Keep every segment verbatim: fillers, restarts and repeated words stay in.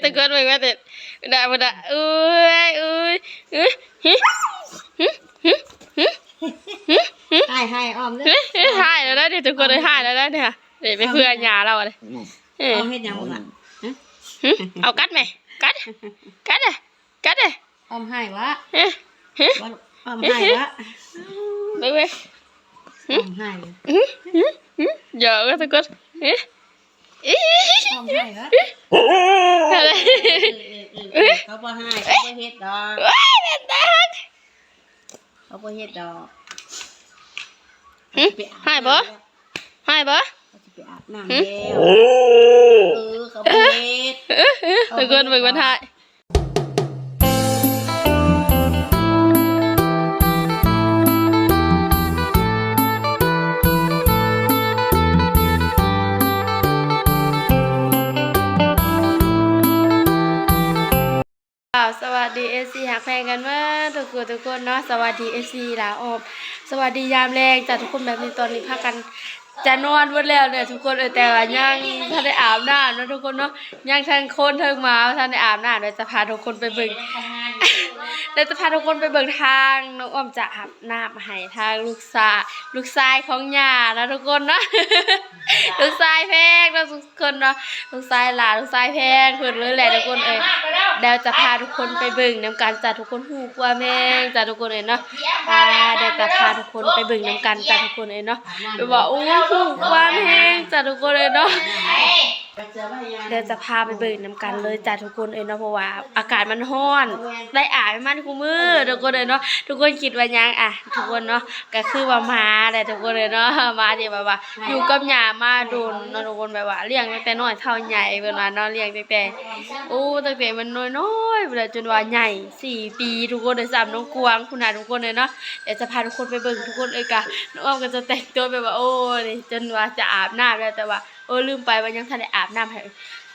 ตะโกนเบิ่งว่าแต่ บ่ได้ บ่ได้ โอ๊ย โอ๊ย อื้อ หึ หึ หึ หึ หึ หาย หายอ้อมเด้อ หึ หึ หายแล้วนะเด้ ทุกคนเอ้ย หายแล้วนะเนี่ย เดี๋ยวไปเพื่อนยาเราเลย เออ เอาเฮ็ดหยังมึงล่ะ หึ หึ เอากัดแม่ กัด กัดเด้อ กัดเด้อ อ้อมหายวะ เฮ้ย เฮ้ย ว่าอ้อมหายวะ เบิ่งเว้ย อ้อมหาย หึ หึ หึ อย่าเว้ยทุกคน เฮ้ย อ้อมหายวะ อะไร เออ เออ เออ เออ เขาบ่หาย เขาบ่เฮ็ดดอก ว้าย แม่นตาฮัก เขาบ่เฮ็ดดอก หึ ไปอาบน้ำ หายบ่ หายบ่ เขาสิไปอาบน้ำ หึ แล้ว เออ เขาบ่เฮ็ด เออ เออ เขาบ่เฮ็ดดอก ทุกคนเบิ่งมันหาย สวัสดี เอฟซี ฮักแพงกันเบิดทุกคนทุกคนเนาะ สวัสดี เอฟซี ลาวอ้อม สวัสดียามแลงจ้ะทุกคน แบบนี้ตอนนี้พากัน จะนอนเบิดแล้วเนี่ยทุกคนเอ้ย แต่ว่ายังทันได้อาบน้ำเนาะทุกคนเนาะ ยังทั้งคนทั้งหมาทันได้อาบน้ำ เดี๋ยวจะพาทุกคนไปเบิ่ง เดี๋ยวจะพาทุกคนไปเบิ่งทางน้องอ้อมจะอาบน้ำให้ทางลูกสาว ลูกชายของย่านะทุกคนเนาะ ลูกชายแพงเนาะทุกคนเนาะ ลูกชายหลาน ลูกชายแพงเพิ่นเลยแหละทุกคนเอ้ย เดี๋ยวจะพาทุกคนไปเบิ่งนำกันจ้ะทุกคน ฮู้ความแฮงจ้ะทุกคนเอ้ยเนาะ อ่า เดี๋ยวจะพาทุกคนไปเบิ่งนำกันจ้ะทุกคนเอ้ยเนาะ แบบว่า โอ้ ฮู้ความแฮงจ้ะทุกคนเอ้ยเนาะ เดี๋ยวจะพาไปเบิ่งนำกันเลยจ้ะทุกคนเอ้ยเนาะ เพราะว่าอากาศมันร้อน ได้อาบให้มันคู่มื้อทุกคนเอ้ยเนาะ ทุกคนคิดว่าหยังอะทุกคนเนาะ ก็คือว่าหมาแหละทุกคนเอ้ยเนาะ หมาที่แบบว่า อยู่กับย่ามาโดนเนาะทุกคน แบบว่าเลี้ยงตั้งแต่น้อยเท่าใหญ่เพิ่นว่าเนาะ เลี้ยงตั้งแต่ โอ้ ตั้งแต่มันน้อยๆ พู้นน่ะ จนว่าใหญ่ สี่ ปีทุกคนเอ้ย ส่ำน้องกวางพู้นน่ะทุกคนเอ้ยเนาะ เดี๋ยวจะพาทุกคนไปเบิ่งทุกคนเอ้ย กะน้องอ้อมก็จะแต่งตัวแบบว่า โอ้ นี่ จนว่าจะอาบน้ำแล้ว แต่ว่า เออ ลืมไปว่ายังทันได้อาบน้ำให้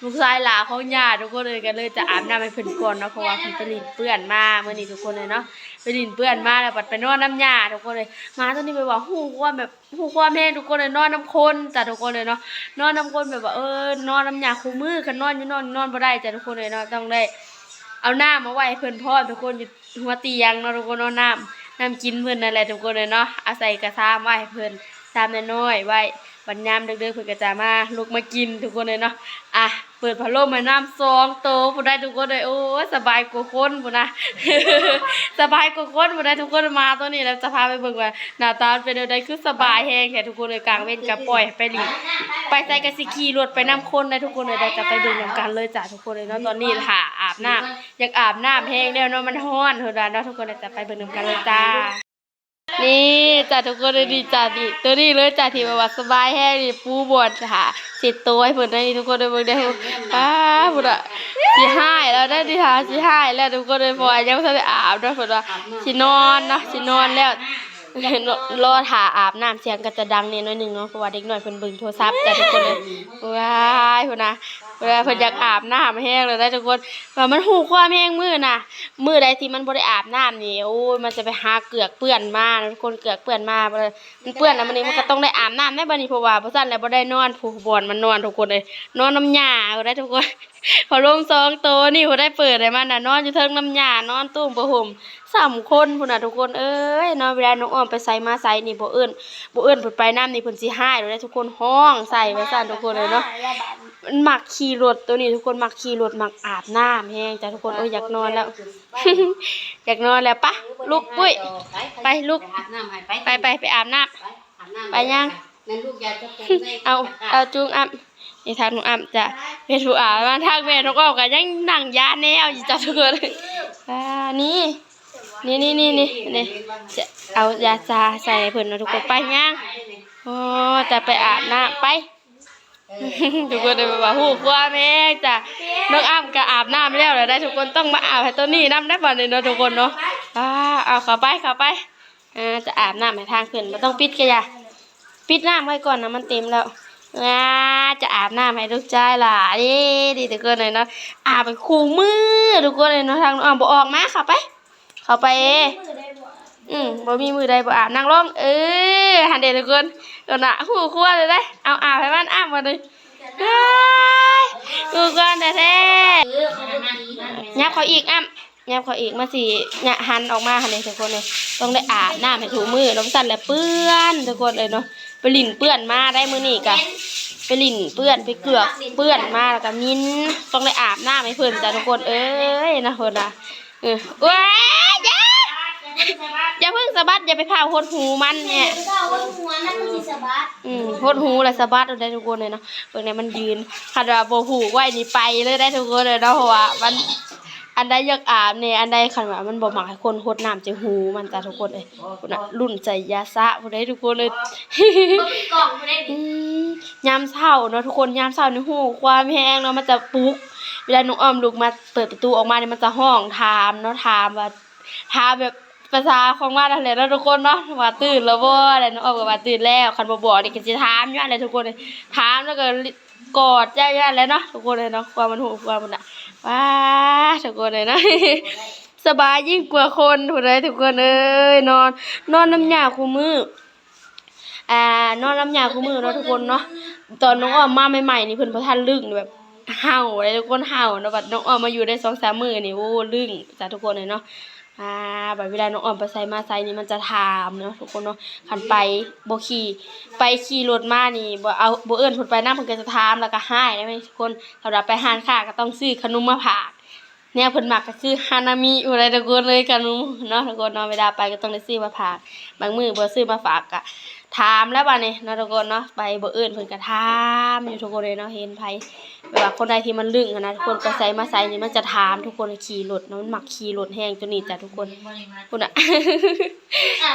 ลูกชายหลาของย่าทุกคนเอ้ย ก็เลยจะอาบน้ำให้เพิ่นก่อนเนาะ เพราะว่าเพิ่นไปหลิ้นเปื้อนมามื้อนี้ทุกคนเอ้ยเนาะ ไปหลิ้นเปื้อนมาแล้วบัดไปนอนนำย่าทุกคนเอ้ย หมาตัวนี้แบบว่าฮู้ความแบบ ฮู้ความแฮงทุกคนเอ้ย นอนนำคนจ้ะทุกคนเอ้ยเนาะ นอนนำคนแบบว่า เออ นอนนำย่าคู่มื้อ คันนอนอยู่นอน นอนบ่ได้จ้ะทุกคนเอ้ยเนาะ ต้องได้เอาน้ำมาไว้ให้เพิ่นพร้อมทุกคน อยู่หัวเตียงเนาะทุกคนเนาะ น้ำ น้ำกินเพิ่นนั่นแหละทุกคนเอ้ยเนาะ เอาใส่กระซามไว้ให้เพิ่น ซามน้อยๆไว้ บัดยามดึกๆเพิ่นก็จะมาลุกมากินทุกคนเอ้ยเนาะ อ่ะ เปิดพัดลมให้นำสองโตพู้นได้ทุกคนเอ้ย โอ้ย สบายกว่าคนพู้นนะ สบายกว่าคนพู้นได้ทุกคน หมาตัวนี้แล้วจะพาไปเบิ่งว่าหน้าตามันเป็นแนวใด คือสบายแฮงแท้ทุกคนเอ้ย กลางเว็นก็ปล่อยให้ไปหลิ้น ไปไสก็สิขี่รถไปนำคนได้ทุกคนเอ้ย เดี๋ยวจะไปเบิ่งนำกันเลยจ้ะทุกคนเอ้ยเนาะ ตอนนี้ถ่าอาบน้ำ อยากอาบน้ำแฮงแล้วเนาะ มันร้อนพู้นน่ะเนาะทุกคน เดี๋ยวจะไปเบิ่งนำกันเลยจ้า นี่จ้ะทุกคนเอ้ย นี่จ้ะ นี่ ตัวนี้เลยจ้ะ ที่แบบว่าสบายแฮงนี่ ปูหมอนถ่าเช็ดโตให้เพิ่นได้นี่ทุกคนเอ้ย เบิ่งได้ อ้า พู้นน่ะ สิหายแล้วได้นี่ค่ะ สิหายแล้วทุกคนเอ้ย เพราะว่ายังบ่ทันได้อาบเนาะ เพิ่นว่า สินอนเนาะ สินอนแล้ว รอถ่าอาบน้ำ เสียงก็จะดังแหน่หน่อยหนึ่งเนาะ เพราะว่าเด็กน้อยเพิ่นเบิ่งโทรศัพท์จ้ะทุกคนเอ้ย ว้าย พู้นน่ะ เวลาเพิ่นอยากอาบน้ำแฮงเลยนะทุกคน ว่ามันฮู้ความแฮงมื้อน่ะ มื้อใดที่มันบ่ได้อาบน้ำนี่ โอ้ย มันจะไปหาเกือกเปื้อนมานะทุกคน เกือกเปื้อนมาบ่ได้ มันเปื้อนแล้วมื้อนี้มันก็ต้องได้อาบน้ำได้บัดนี้ เพราะว่าบ่ซั้นแล้วบ่ได้นอน ผู้บ่อนมันนอนทุกคนเอ้ย นอนนำย่าพู้นได้ทุกคน พัดลมสองโตนี่พู้นได้เปิดให้มันน่ะ นอนอยู่เทิงนำย่า นอนตุ้มผ้าห่ม ส่ำคนพู้นน่ะทุกคนเอ้ยเนาะ เวลาน้องอ้อมไปไสมาไสนี่บ่เอิ้น บ่เอิ้นเพิ่นไปนำนี่เพิ่นสิฮ้ายโลดเด้ทุกคน ฮ้องใส่ว่าซั่นทุกคนเอ้ยเนาะ มันมักขี่รถตัวนี้ทุกคน มักขี่รถ มักอาบน้ำแฮงจ้ะทุกคน โอ้ย อยากนอนแล้ว อยากนอนแล้ว ปะ ลุกปุ้ย ไปลุก ไปอาบน้ำให้ไป ไป ไป ไปอาบน้ำ ไปอาบน้ำ ไปย่าง นั่นลูกยาจะปรุงใน เอา ตะกร้า เอาจุงอ้ำ นี่ทางน้องอ้ำจ้ะ เป็นผู้อาบ มาทางแม่น้องอ้อมก็ยังนั่งยาแนวอยู่จ้ะทุกคน อ่า นี่ นี่ นี่ นี่ นี่ นี่ จะเอายาชาใส่ให้เพิ่นเนาะทุกคน ไปย่าง โอ้ จะไปอาบน้ำ ไป ทุกคนเลยบอกว่า ฮู้ความแฮงจ้ะ น้องอ้ำก็อาบน้ำแล้วแหละได้ ทุกคนต้องมาอาบให้ตัวนี้นำได้บ่เนี่ยเนาะทุกคนเนาะ อ่า เอาเข้าไป เข้าไป อ่า จะอาบน้ำให้ทางเพิ่น บ่ต้องปิดก็อย่า ปิดน้ำไว้ก่อนนะ มันเต็มแล้ว อ่า จะอาบน้ำให้ลูกชายหล่ะ เด้ ดีทุกคนเลยเนาะ อาบไปคู่มื้อทุกคนเลยเนาะ ทางน้องอ้อมบ่ออกมา เข้าไป เข้าไป อืม บ่มีมื้อใดบ่อาบ นั่งลง เออ หั่นเด้ทุกคน โดนน่ะ ฮู้ครัวเลยเด้ เอาอาบให้มัน อ้ำมาเลย เอ้ย กูก่อนแท้ๆ เออเขาก็ดีนะ ยับเขาอีก อ้ำ ยับเขาอีก มาสิ เนี่ย หันออกมาหั่นเด้ทุกคนเอ้ย ต้องได้อาบน้ำให้ถูมือเนาะ บ่ซั้นแหละเปื้อนทุกคนเอ้ยเนาะ ไปหลิ้นเปื้อนมาได้มื้อนี้กะ ไปหลิ้นเปื้อน ไปเกือกเปื้อนมาแล้วกะมิน ต้องได้อาบน้ำให้เพิ่นจ้ะทุกคนเอ้ยนะเพิ่นนะ เออ โอ๊ย อย่า อย่าเพิ่งสะบัด อย่าไปพาหดหูมันเนี่ย เออ เพิ่งเอาหดหูมัน มันสิสะบัด อืม หดหูแล้วสะบัดเอาได้ทุกคนเลยเนาะ เบิ่งเนี่ยมันยืน คันว่าบ่ผูกไว้นี่ไปเลยได้ทุกคนเลยเนาะ เพราะว่ามัน อันใดอยากอาบเนี่ย อันใดคันว่ามันบ่มักให้คนหดน้ำใส่หูมันจ้ะทุกคนเอ้ย พุ้นน่ะ รุ่นไสยศาสตร์พุ้นเด้ทุกคนเอ้ย บ่มีกล่องพุ้นเด้ อืม ยามเช้าเนาะทุกคน ยามเช้านี่ฮู้ความแฮงเนาะ มันจะปลุก เวลาน้องอ้อมลุกมาเปิดประตูออกมานี่มันจะฮ้องถามเนาะ ถามว่า ถามแบบภาษาของมันนั่นแหละเนาะทุกคนเนาะ ว่าตื่นแล้วบ่ แล้วน้องอ้อมก็ว่าตื่นแล้ว คันบ่บอกนี่ก็สิถามอยู่หั่นแหละทุกคนเอ้ย ถามแล้วก็กอดเจ้าอยู่หั่นแหละเนาะ ทุกคนเอ้ยเนาะ ความมันฮู้ความมันน่ะ ว้า ทุกคนเอ้ยเนาะ สบายยิ่งกว่าคนพุ้นเด้ทุกคนเอ้ย นอน นอนนำย่าคู่มื้อ อ่า นอนนำย่าคู่มื้อเนาะทุกคนเนาะ ตอนน้องอ้อมมาใหม่ๆนี่เพิ่นบ่ทันลึ้ง แบบเห่าเลยทุกคน เห่าเนาะ บัดน้องอ้อมมาอยู่ได้สองสามมื้อนี่ โอ้ ลึ้งจ้ะทุกคนเอ้ยเนาะ อ่า บัดเวลาน้องอ้อมไปไสมาไสนี่มันจะถามเนาะทุกคนเนาะ คันไปบ่ขี่ ไปขี่รถมานี่ บ่เอา บ่เอิ้นเพิ่นไปนำ เพิ่นก็จะถามแล้วก็ฮ้ายได้ทุกคน สำหรับไปร้านค้าก็ต้องซื้อขนมมาฝาก แนวเพิ่นมักก็คือฮานามิพุ้นเด้ทุกคนเอ้ย ขนมเนาะทุกคนเนาะ เวลาไปก็ต้องได้ซื้อมาฝาก บางมื้อบ่ซื้อมาฝากก็ถามแล้วบัดนี้เนาะทุกคนเนาะ ไปบ่เอิ้นเพิ่นก็ถามอยู่ทุกคนเอ้ยเนาะ เห็นไผ แบบว่าคนใดที่มันลึ้งหั้นนะทุกคน ไปไสมาไสนี่มันจะถามทุกคน ขี่รถเนาะ มันมักขี่รถแฮง ตัวนี้จ้ะทุกคน พุ้นน่ะ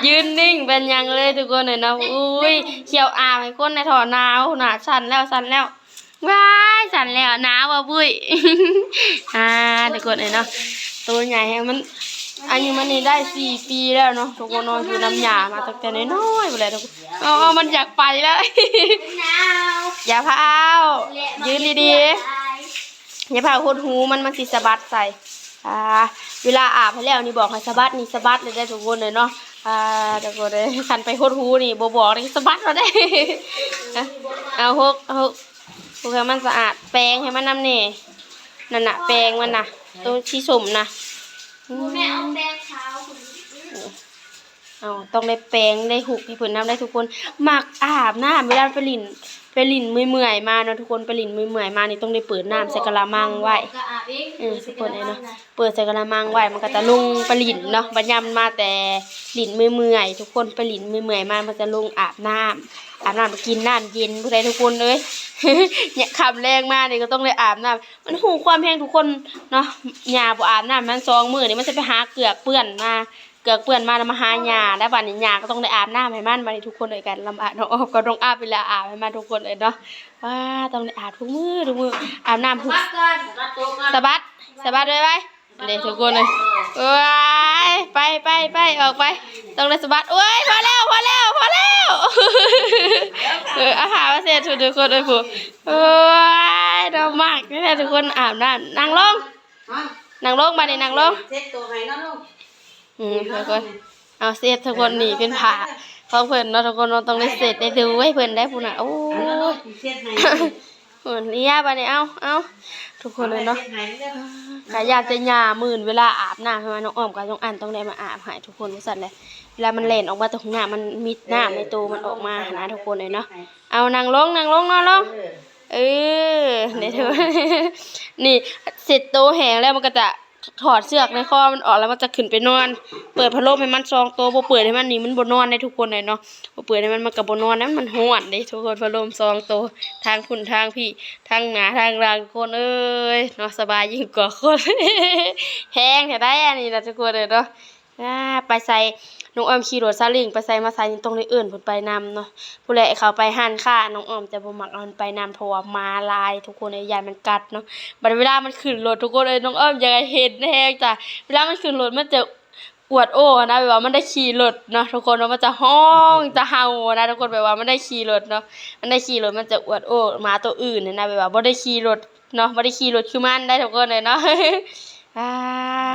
ยืนนิ่งเป็นหยังเลยทุกคนเอ้ยเนาะ อุ้ย เขียวอามให้คนในท่อหนาวพุ้นน่ะ สั่นแล้ว สั่นแล้ว ว้าย สั่นแล้ว หนาวบ่ปุ้ย อ่า ทุกคนเอ้ยเนาะ ตัวใหญ่แฮง มัน อายุมันนี่ได้สี่ปีแล้วเนาะ ทุกคนเนาะ อยู่นำย่ามาตั้งแต่น้อยๆพุ้นแหละทุกคน อ๋อ มันอยากไปแล้ว หนาว อย่าพาว ยืนดีๆ อย่าพาวหดหูมัน มันสิสะบัดใส่ อ่า เวลาอาบให้แล้วนี่บอกให้สะบัดนี่สะบัดเลยเด้อทุกคนเอ้ยเนาะ อ่า ทุกคนเอ้ย คันไปหดหูนี่บ่บอกนี่สะบัดเอาเด้ เอาหก เอาหก หกให้มันสะอาด แปรงให้มันนำแหน่ นั่นน่ะ แปรงมันน่ะ ตัวสีส้มน่ะ อืม แม่เอาแปรงขาว เอา ต้องได้แปรง ได้หกให้เพิ่นนำได้ทุกคน มักอาบน้ำเวลาไปหลิ้น ไปหลิ้นเมื่อยๆมาเนาะทุกคน ไปหลิ้นเมื่อยๆมานี่ต้องได้เปิดน้ำใส่กะละมังไว้ ก็อาบเอง เออ ทุกคนเอ้ยเนาะ เปิดใส่กะละมังไว้ มันก็จะลงไปหลิ้นเนาะ บัดยามมันมาแต่หลิ้นเมื่อยๆ ทุกคน ไปหลิ้นเมื่อยๆมา มันจะลงอาบน้ำ อาบน้ำกินน้ำเย็นพุ้นเด้ทุกคนเอ้ย เนี่ย ค่ำแลงมานี่ก็ต้องได้อาบน้ำ มันฮู้ความแฮงทุกคนเนาะ ย่าบ่อาบน้ำมันสองมื้อนี่ มันจะไปหาเกือกเปื้อนมา เกือกเปื้อนมาแล้วมาหาย่า แล้วบัดนี้ย่าก็ต้องได้อาบน้ำให้มัน บัดนี้ทุกคนเอ้ย กันลำบากน้องอ้อมก็ต้องอาบเวลาอาบให้มันทุกคนเอ้ยเนาะ ว้า ต้องได้อาบทุกมื้อ ทุกมื้อ อาบน้ำทุก สะบัดก่อน สะบัดตัวก่อน สะบัด สะบัดไวๆ เด้ทุกคนเลย โอ๊ย ไป ไป ไป ออกไป ต้องได้สะบัด โอ๊ย พอแล้ว พอแล้ว พอแล้ว เออ อาหารมาเสร็จทุกคนเลยผู้ โอ๊ย ดอกมากนี่แหละทุกคน อาบน้ำ นั่งลง ฮะ นั่งลง บัดนี้นั่งลง เช็ดตัวให้เนาะลูก อืม ทุกคน เอาเสร็จทุกคน นี่เป็นผ้าของเพิ่นเนาะ ทุกคนเนาะ ต้องได้เสร็จได้ดูให้เพิ่นได้พุ้นน่ะ โอ๊ย เช็ดให้ เออ นี่ย่าบัดนี้ เอา เอา ทุกคนเลยเนาะ เช็ดให้เด้อ ก็ย่านแต่ย่ามื่นเวลาอาบน้ำให้มัน น้องอ้อมกับน้องอันต้องได้มาอาบให้ทุกคนว่าซั่นแหละ เวลามันแล่นออกมาแต่ห้องน้ำมันมิดน้ำในตัวมันออกมาหั้นนะทุกคนเลยเนาะ เอานั่งลง นั่งลง นอนลง เออ เออ เดี๋ยวเถอะ นี่ เสร็จโตแห้งแล้วมันก็จะถอดเสื้อในคอมันออกแล้วมันจะขึ้นไปนอน เปิดพัดลมให้มันสองโต บ่เปิดให้มันนี่มันบ่นอนได้ทุกคนเลยเนาะ บ่เปิดให้มันมันก็บ่นอนนะ มันฮ้อนเด้ทุกคน พัดลมสองโต ทางพุ้นทางพี้ ทางหน้าทางหลังทุกคนเอ้ย เนาะ สบายยิ่งกว่าคน แฮงแท้ได้อันนี้นะทุกคนเอ้ยเนาะ อ่า ไปไส น้องอ้อมขี่รถซาเล้งไปไสมาไสนี่ต้องได้เอิ้นเพิ่นไปนำเนาะ ผู้ใดเขาไปร้านค้า น้องอ้อมจะบ่มักเอาเพิ่นไปนำ เพราะว่าหมาหลายทุกคนเอ้ย ย้านมันกัดเนาะ บัดเวลามันขึ้นรถทุกคนเอ้ย น้องอ้อมอยากให้เห็นแฮงจ้ะ เวลามันขึ้นรถมันจะอวดโอ้นะ แบบว่ามันได้ขี่รถเนาะทุกคนเนาะ มันจะฮ้องจะเห่านะทุกคน แบบว่ามันได้ขี่รถเนาะ มันได้ขี่รถมันจะอวดโอ้หมาตัวอื่นนะ แบบว่าบ่ได้ขี่รถเนาะ บ่ได้ขี่รถคือมันได้ทุกคนเอ้ยเนาะ อ่า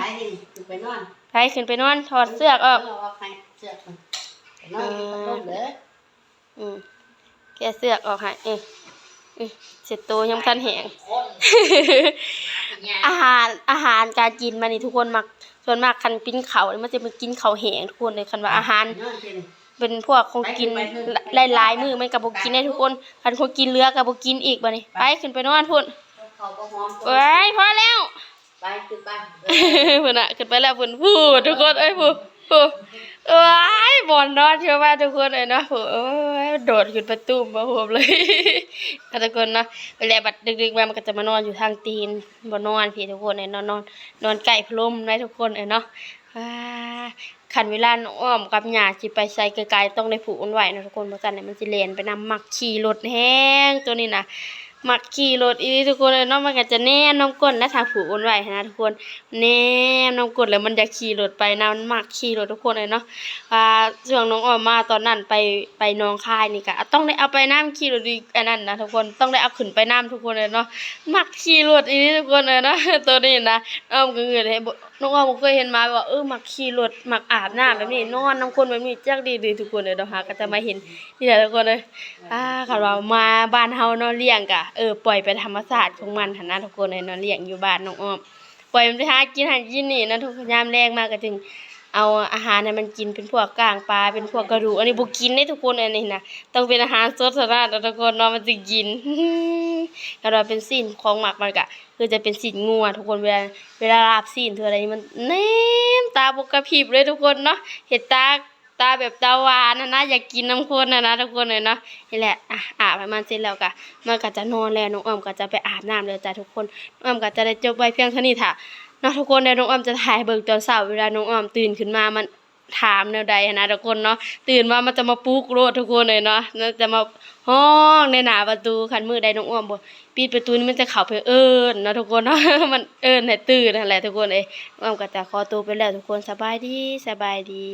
ไปขึ้นไปนอน ไปขึ้นไปนอน ถอดเสื้อออก เออ เอาออกให้เสื้อก่อน ไปนอน เออ พัดลมเด้อ อืม แกะเสื้อออกให้ เออ อืม เสร็จโตยังบ่ทันแห้ง อาหาร อาหารการกินมานี่ทุกคนมัก ส่วนมากคันปิ้นข้าวนี่มันจะเป็นกินข้าวแห้งทุกคนเลย คันว่าอาหาร เป็นพวกของกินหลายๆมื้อมันก็บ่กินได้ทุกคน คันของกินเหลือก็บ่กินอีกบัดนี้ ไปขึ้นไปนอนพุ้น เขาก็หอม เอ้ย พอแล้ว ไปขึ้นไป พุ้นน่ะ ขึ้นไปแล้วพุ้น พู้นทุกคนเอ้ย พู้น พู้น เอ้ย บ่อนนอนเชื่อว่าทุกคนเอ้ยเนาะ พู้น เอ้ย โดดขึ้นไปตุ้มมาโฮมเลย ค่ะทุกคนเนาะ ไปแล้วบัดดึกๆมามันก็จะมานอนอยู่ทางตีน บ่นอนพี้ทุกคนเอ้ย นอน นอน นอนใกล้พัดลมได้ทุกคนเอ้ยเนาะ อ่า คันเวลาน้องอ้อมกับย่าสิไปไสไกลๆ ต้องได้ผูกมันไว้เนาะทุกคน บ่ซั้นเนี่ยมันสิแล่นไปนำ มักขี่รถแฮง ตัวนี้นะ มักขี่รถอีหลีทุกคนเอ้ยเนาะ มันก็จะแนมนำก้นนะ ถ้าผูกมันไว้หั้นนะทุกคน แนมนำก้นแล้วมันอยากขี่รถไปนะ มันมักขี่รถทุกคนเอ้ยเนาะ อ่า ช่วงน้องอ้อมมาตอนนั้นไป ไปหนองคายนี่ก็ต้องได้เอาไปนำ ขี่รถอีกอันนั้นนะทุกคน ต้องได้เอาขึ้นไปนำทุกคนเอ้ยเนาะ มักขี่รถอีหลีทุกคนเอ้ยเนาะ ตัวนี้นะ อ้อมก็เงินให้บ่ น้องอ้อมบ่เคยเห็นหมาแบบว่า เออ มักขี่รถ มักอาบน้ำแบบนี้ นอนนำคนแบบนี้ จักดีดีทุกคนเอ้ย เดี๋ยวหาก็จะมาเห็นนี่แหละทุกคนเอ้ย อ่า คันว่ามาบ้านเฮาเนาะ เลี้ยงกะ เออ ปล่อยไปธรรมชาติของมันหั้นนะทุกคนเอ้ยเนาะ เลี้ยงอยู่บ้านน้องอ้อม ปล่อยมันไปหากินหั้นกินนี่นะทุกคน ยามแลงมาก็จึงเอาอาหารให้มันกิน เป็นพวกก้างปลา เป็นพวกกระดูก อันนี้บ่กินเด้ทุกคน อันนี้นะ ต้องเป็นอาหารสดเท่านั้นนะทุกคนเนาะ มันจึงกิน คันว่าเป็นซี้นของมักมันกะ คือจะเป็นซี้นงัวทุกคน เวลา เวลาลาบซี้นเทื่อใดนี่มันแนมตาบ่กระพริบเลยทุกคนเนาะ เฮ็ดตา ตาแบบตาหวานหั้นนะ อยากกินนำคนหั้นนะทุกคนเอ้ยเนาะ นี่แหละ อ่ะ อาบให้มันเสร็จแล้วกะ มันก็จะนอนแล้ว น้องอ้อมก็จะไปอาบน้ำแล้วจ้ะทุกคน น้องอ้อมก็จะได้จบไว้เพียงเท่านี้ ถ้าเนาะทุกคน เดี๋ยวน้องอ้อมจะถ่ายให้เบิ่งตอนเช้า เวลาน้องอ้อมตื่นขึ้นมามันถามแนวใดหั้นนะทุกคนเนาะ ตื่นมามันจะมาปลุกโลดทุกคนเอ้ยเนาะ มันจะมาฮ้องในหน้าประตู คันมื้อใดน้องอ้อมบ่ปิดประตูนี่มันจะเข้าไปเอิ้นเนาะทุกคนเนาะ มันเอิ้นให้ตื่นหั้นแหละทุกคนเอ้ย น้องอ้อมก็จะขอตัวไปแล้วทุกคน สบายดี สบายดี